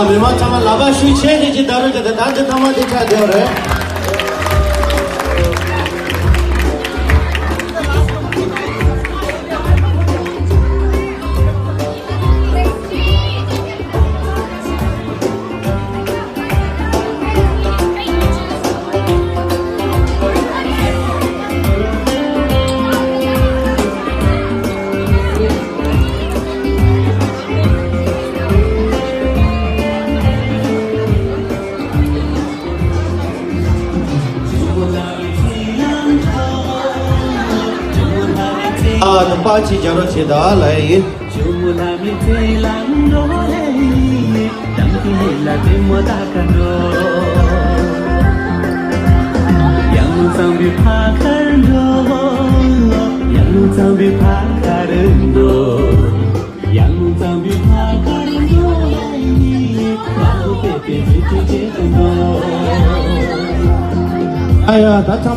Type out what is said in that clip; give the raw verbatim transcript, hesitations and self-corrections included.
མི་མང་ཚང་མ་ལག་པ་ཤུགས་ཆེ་ནས་ཅིག་བརྡབ་རོགས་བྱེད་དང་། ད་འདི་ཐ་མ་འདི་ཆགས་བསྡད་པ་རེད། ཨ་ནི་པ་ཅིག་རྒྱག་རོགས་བྱེད་དང་། ལ་ཡིན། ཨ་ཡ་ད་ཚང་།